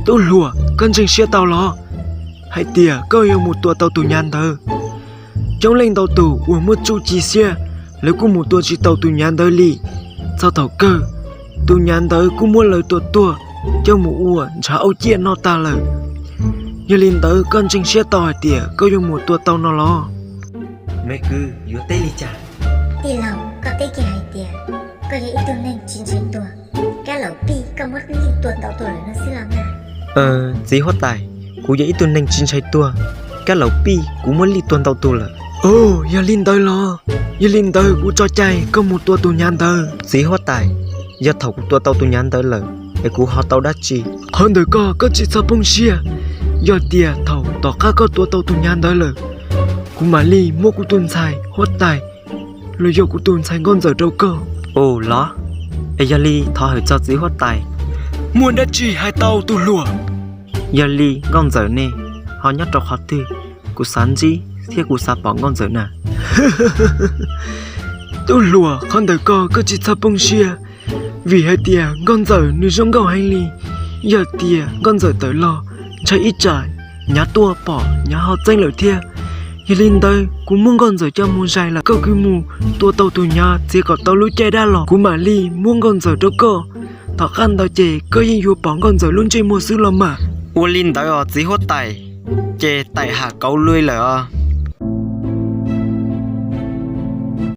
Tub hluas, koj ntseeg siab tau los hais tias koj yuav mus tua tau tus nyav ntawd? Coob leej ntau tus uas muaj txuj ci xiab, lawv kuj mus tua tsis tau tus nyav ntawd li. Txog thaum kawg, tus nyav ntawd kuj muab lawv tua tuag coj mus ua ntshav auj ciaj noj tag lawm. Yog li ntawd koj ntseeg siab tau hais tias koj yuav mus tua tau no los? Me kwv, yuav teb li cas? Tij laug, koj teb kiag hais tias koj yog ib tug neeg tsis ntshai tuag, kab laum pij koj muab lij tua ntau tuag lawm no xwb los mas? Txiv huab tais, kuv yog ib tug neeg tsis ntshai tuag, kab laum pij kuv muab lij tua ntau tuag lawm. Os, yog li ntawd los, yog li ntawd kuv tso cai koj mus tua tus nyav ntawd. Txiv huab tais, yog thaum kuv tua tau tus nyav ntawd lawm es kuv ho tau dab tsi? Qhov ntawm koj, koj tsis txhob poob siab. Yog tias thaum tom qab koj tua tau tus nyav ntawd lawm, kuv mam li muab kuv tus ntxhais huab tais los yog kuv tus ntxhais nkauj ntxawm rau koj. Ua los, es yog li thov hawm txog txiv huab tais. Muaj dab tsi hais tau tub hluas. Yog li nkauj ntxawm ne ho nyob rau qhov twg? Kuv xav ntsib thiab kuv xav pom nkauj ntxawm na. Tub hluas, qhov ntawm koj, koj tsis txhob poob siab, vim hais tias nkauj ntxawm nws zoo nkauj heev li. Yog tias nkauj ntxawm tawm los, ntshai ib tsam nyav tuaj pom nyav ho txeeb lawm thiab. Yog li ntawd kuv muab nkauj ntxawm coj mus zais lawm, koj kwv mus tua tau tus nyav txiav kom tau lub caij dab los kuv mam li muab nkauj ntxawm rau koj. Tom qab ntawd ces koj yeej yuav pom nkauj ntxawm lub ntsej muag xwb los mas. Ua li ntawd os txiv huab tais, ces tais ham kauv lui lawm os.